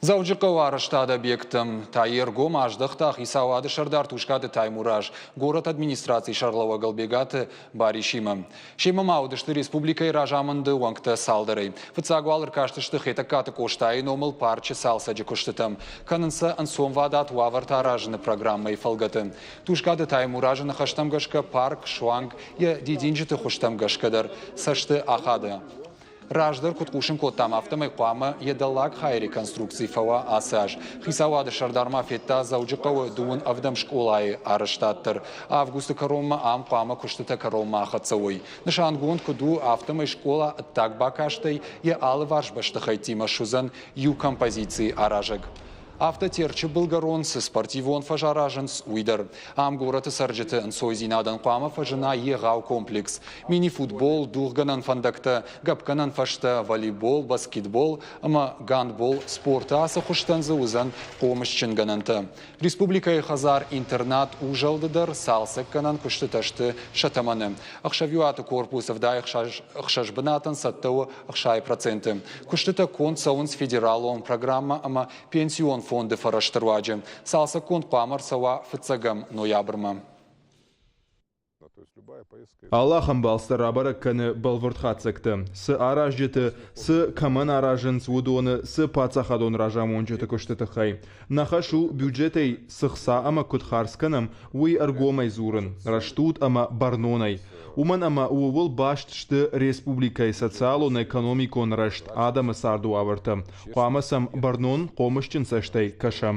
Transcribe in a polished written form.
Дзӕуджыхъӕуы арӕзтады объекттӕм та йе ргом аздӕхта хицауады сӕрдар Тускъаты Таймураз горӕты администрацийы сӕргълӕууӕг Ӕлбегаты Барисимӕ. Семӕ ма уыдысты республикӕйы разамынды уӕнгтӕ цалдӕрӕй. Фыццаг уал ӕркастысты Хетӕгкаты Къостайы номыл парчы цалцӕджы куыстытӕм. Кӕнынц сӕ ӕнцонвадат уавӕртӕ аразыны программӕйы фӕлгӕты. Тускъаты Таймуразы ныхӕстӕм гӕсгӕ парк суанг йӕ дидинджыты хуызтӕм гӕсгӕ дӕр цӕсты ахады. Раздӕр куыд хъусын кодтам, афтӕмӕй хъуамӕ йӕ дӕллаг хайы реконструкци фӕуа ацы аз. Хицауады сӕрдар ма федта Дзӕуджыхъӕуы дыууын ӕвдӕм скъолайы арӕзтад дӕр. Августы кӕронмӕ ам хъуамӕ куыстытӕ кӕронмӕ ахӕццӕ уой. Нысангонд куыд у, афтӕмӕй скъола ӕддаг бакастӕй йӕ алыварс бӕстыхӕйттимӕ суыдзӕн иу композицийы аразӕг. Афтӕ Терчы былгӕрон цы спортивон фӕз аразынц, уый дӕр. Ам горӕты цӕрджыты ӕнцойдзинадӕн хъуамӕ фӕзына егъау комплекс. Мини-футбол, дугъгӕнӕн фӕндӕгтӕ, гӕпгӕнӕн фӕзтӕ, волейбол, баскетбол ӕмӕ гандбол спорты ацы хуызтӕн дзы уыдзӕн хъомысджын гӕнӕнтӕ. Республикӕйы хӕдзар-интернат узӕлды дӕр цалцӕггӕнӕн куыстытӕ сты сӕ тӕмӕны. Ӕхсӕвиуаты корпус 76 бынатӕн цӕттӕ у 60%. Куыстытӕ конд цӕуынц федералон программӕ ӕмӕ пенсион фонды фӕрӕзты руаджы. Цалцӕггонд хъуамӕ ӕрцӕуа фыццӕгӕм ноябрмӕ. Алы ахӕм балц дӕр рабӕрӕг кӕны бӕлвырд хатдзӕгтӕ, цы аразджыты, цы кӕмӕн аразынц, уыдоны, цы паддзахадон разамонджыты куысты тыххӕй. Нӕ хӕс у бюджетӕй цы хца ӕмӕ куыд хардз кӕнӕм, уый ӕргомӕй дзурын, рӕстуд ӕмӕ бӕрнонӕй. Уымӕн ӕмӕ ууыл баст сты республикӕйы социалон-экономикон рӕзт, адӕмы царды уавӕртӕ. Хъуамӕ сӕм бӕрнон, хъомысджын цӕстӕй кӕсӕм.